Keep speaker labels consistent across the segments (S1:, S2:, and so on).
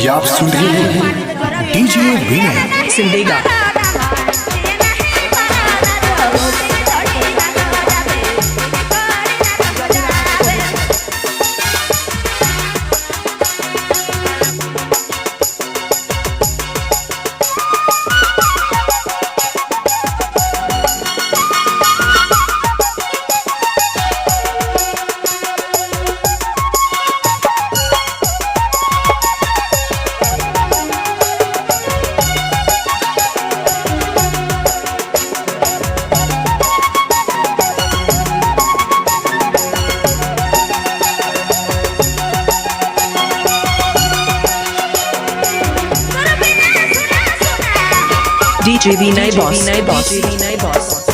S1: ये आप सुन रहे हैं डीजे विनय
S2: Simdega. DJ Vinay Boss. Vinay Boss. Vinay Boss.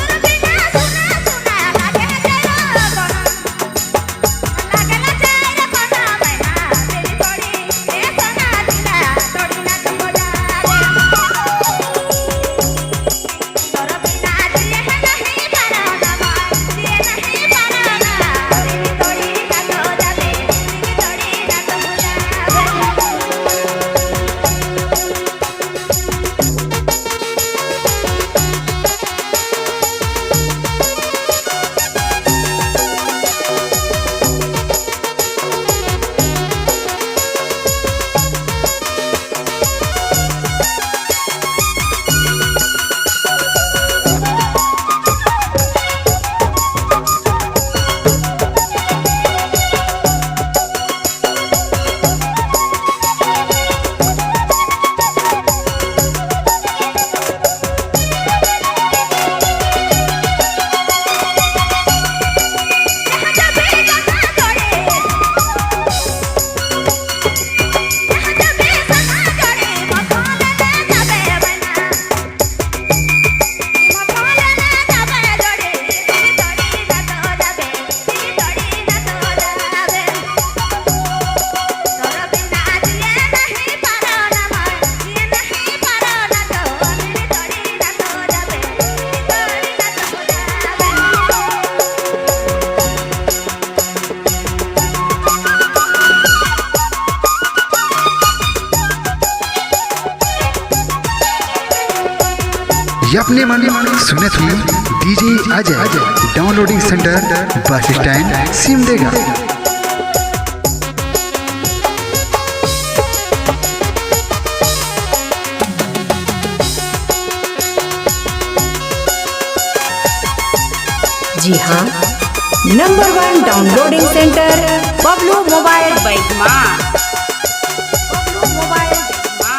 S3: ये अपने मन सुने सुने DJ Ajay downloading centre bus stand Simdega.
S2: जी हाँ, number 1 downloading centre Bablu mobile
S4: Baigma. Bablu mobile Baigma.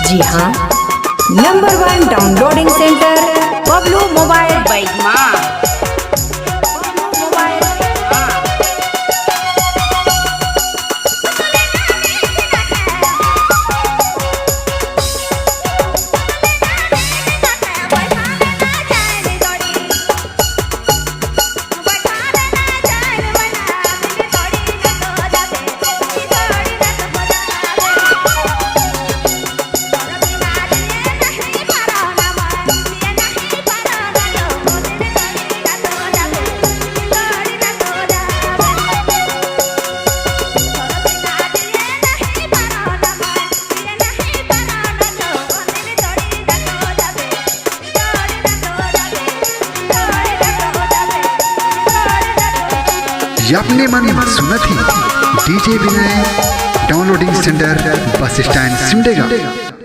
S2: जी हाँ, number 1 downloading centre Bablu mobile
S4: Baigma. Bablu mobile Baigma.
S5: नहीं
S3: अपने मन सुनत ही DJ Vinay downloading centre, bus stand, Simdega.